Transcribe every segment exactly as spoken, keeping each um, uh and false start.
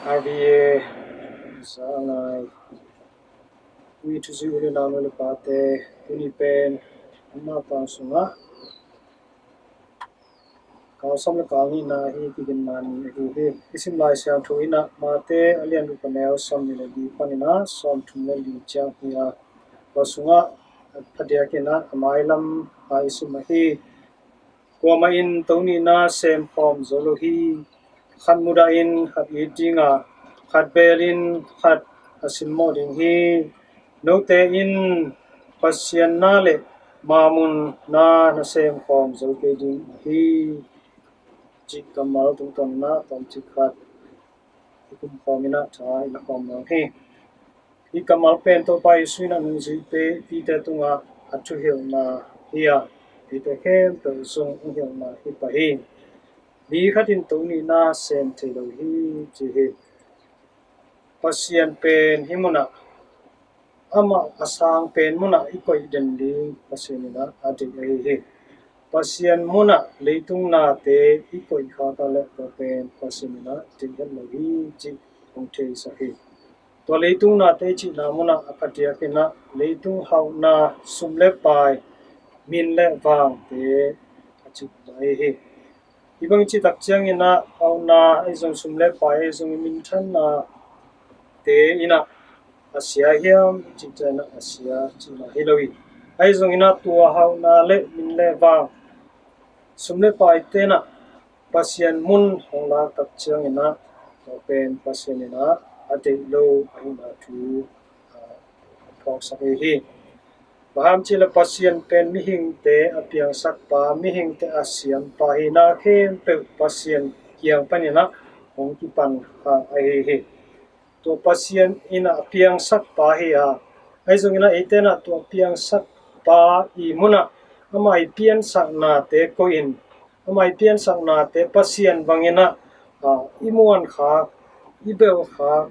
R V A za a ngai ui thuzi u le nau nu le pate, tuni pen amau tang sungah kal sawm le kal nihna hi kiginna ni ahi hi. I sim Lai Siangtho in ah Mate a lian uk a neu sawm nih le li panin ah sawm thum le li ciang hi a, tua sungah phadiakin ah a mailam ah i sim ahi. Kuamah in to nihna sem khawm zo lo hi. Khat mudahin khat it ding a, khat belin khat a simmawh ding hi. Note in Pasian na le mamun na na sem khawm zo kei ding hi, cih kammal tungtawn in ah tawmcik khat i kum khawm in ah tha i la khawm nuam hi. Hih kammal pen Topa Jesuh in ah nungzuite, mipite tungah a thuhilhna hi a, mipite khempeuh zong hong hilhna hi pah hi. Mi khat in to nihna sem thei lo hi, ci hi. Pasian pen hih munah, amah a sang pen munah i koih den ding Pasian in ah a deih ahi hi. Pasian munah leitung nate i koih khak a leh tua pen Pasian in ah deih het lo hi, cih hong theisak hi. Tua leitung nate i cihna munah a phadiakin ah leitung hauhna, sum le pai, min le vangte a cihna ahi hi. Hih bang i cih tak ciangin ah hauhna ahi zong, sum le pai ahi zong, i minthanna te in ah a sia hiam i cih ciangin ah a sia cihna hi lo hi. Ahi zongin ah tua hauhna le min le vang, sum le paite in ah Pasian mun hong lak tak ciangin ah tua pen Pasian in ah a deih lo ahihna thu, ah, phawksak ahi hi. Bang hang hiam cih leh Pasian pen mihingte a piangsakpa, mihingte a siampa hi. Na khempeuh Pasian kiang panin ah hong kipan kha ahi hi. Tua Pasian in ah a piangsakpa hi a, ahi zongin ah eite in ah tua piangsakpa i munah amah i piansaknate koihin, amah i piansaknate Pasian bangin ah, ah, i muan khak, i belh khak,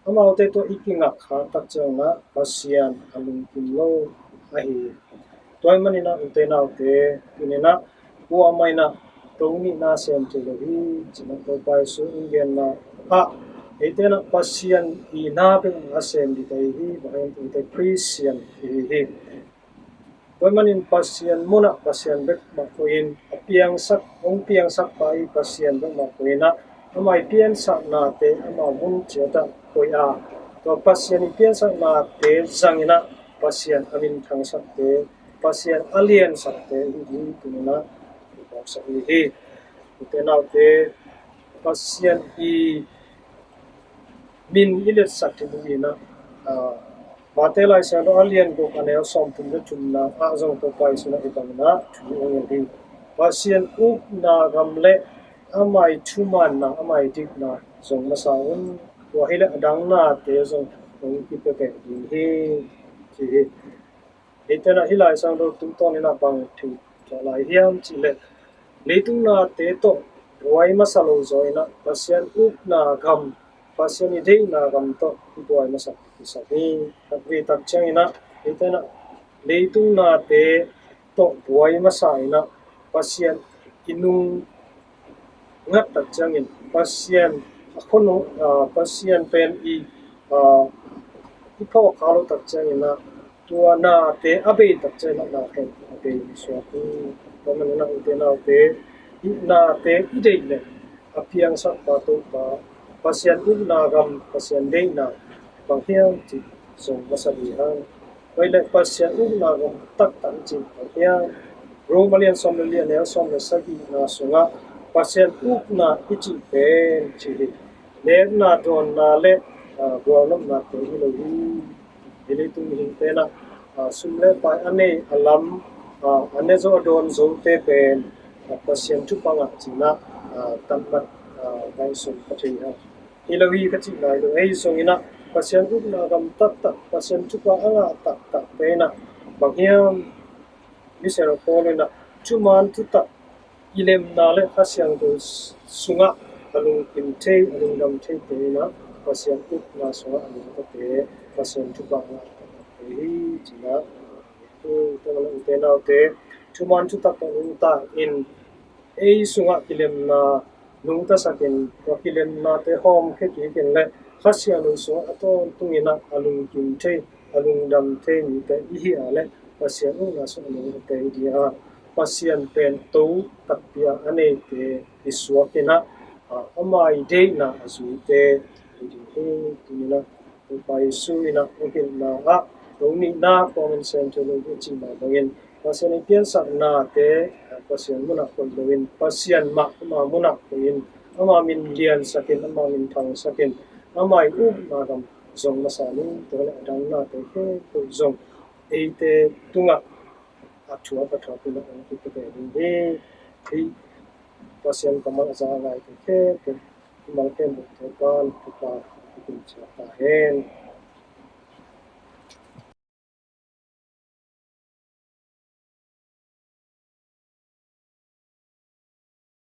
amaute tawh i kingak khak tak ciangin ah Pasian a lungkim lo ahi hi. Tua ahih manin ah ute naute, tuni in ah kuamah in ah to nihna sem thei lo hi, ci-in ah Topa Jesuh in genna ah eite in ah Pasian i na bek a sem ding ahi hi. Bang hang hiam cih leh eite Khristian i hi hi. Tua ahih manin Pasian munah Pasian bek mah koihin, a piangsak, hong piangsakpa i Pasian bek mah koihin ah, amah i piansaknate amah mun ciat ah koih a, tua Pasian i piansaknate zangin ah Pasian a minthang sakte, Pasian a lian sakte i hi ding tuni in ah i phawksak ahi hi. Ute naute, Pasian i min i liatsak ding in ah, ah, Mate Lai Siangtho a lian guk a neu sawm thum le thumna ah zong Topa Jesuh in ah hih bangin ah thu hong hilh hi. Pasian ukna gam le amah i thumanna, amah i dikna zong masa un, tua hi leh a dang nate zong hong kipia pek ding hi, ci hi. Eite in ah hih Lai Siangtho tungtawn in ah bang thei lai hiam cih leh leitung nate tawh buai masa lo zaw in ah Pasian ukna gam, Pasian i deihna gam tawh i buai masa kisam hi. Khatvei tak ciangin ah eite in ah leitung nate tawh buai masa in ah Pasian i nung ngat tak ciangin, Pasian a khonung, ah, Pasian pen i, ah, i phawk kha lo tak ciangin ah tua nate a bei tak ciangin ah na khen a bei suak hi. Tua manin ah ute naute, i nate i deih leh a piangsakpa Topa, Pasian ukna gam, Pasian deihna bang hiam cih zong masa ding hang. Tua hi leh Pasian ukna gam taktak i cih bang hiam? Rom a lian sawm le li a neu sawm le sagihna sungah Pasian ukna i cih pen ci hi. Nekna, dawnna le, ah, gualnopnate hi lo hi. Hih leitung mihingte in ah, ah, sum le pai a nei a lam, ah, a ne zo a dawn zote pen, ah, Pasian thupha ngah ci-in ah, ah, tanmat, ah, ngaihsun ka thei hi. Hi lo hi ka cih nai lo. Ahi zongin ah Pasian ukna gam taktak, Pasian thupha a ngah taktakte in ah bang hiam? Misiangtho Paul in ah thuman thutak kilemna le Kha Siangtho sungah a lungkim thei, a lungdam theite in ah Pasian ukna sungah a lungdamte, Pasian thupha a ngah taktakte hi, ci-in ah, ute naute, thuman thutak tawh nungta in ei sungah kilemna nungtasakin tua kilennate hawmkhia kikin le Kha Siangtho sungah a tawntungin ah a lungkim thei, a lungdam thei mite i hi a le Pasian ukna sungah nungta i hi ding a, Pasian pen to takpi a a neite i suakin ah, a, ama i deihna a zuite i hi ding hi. Tuni-in ah Topa Jesu in ah hong hilhna ah to nihna khuamin sem theology cihna bangin Pasian i piansaknate, a, Pasian munah koih loin Pasian mah ama munah koihin ama min liansakin ama min thangsakin ama i upna gam zong masa ning, tua le a dang nate khempeuh zong eite tungah a thuak a thuak in a hong kipia ding hi. Hih Pasian kammal a za a ngaite khempeuh i mal khempeuh Topa'n thupha hong pia ciat ta hen.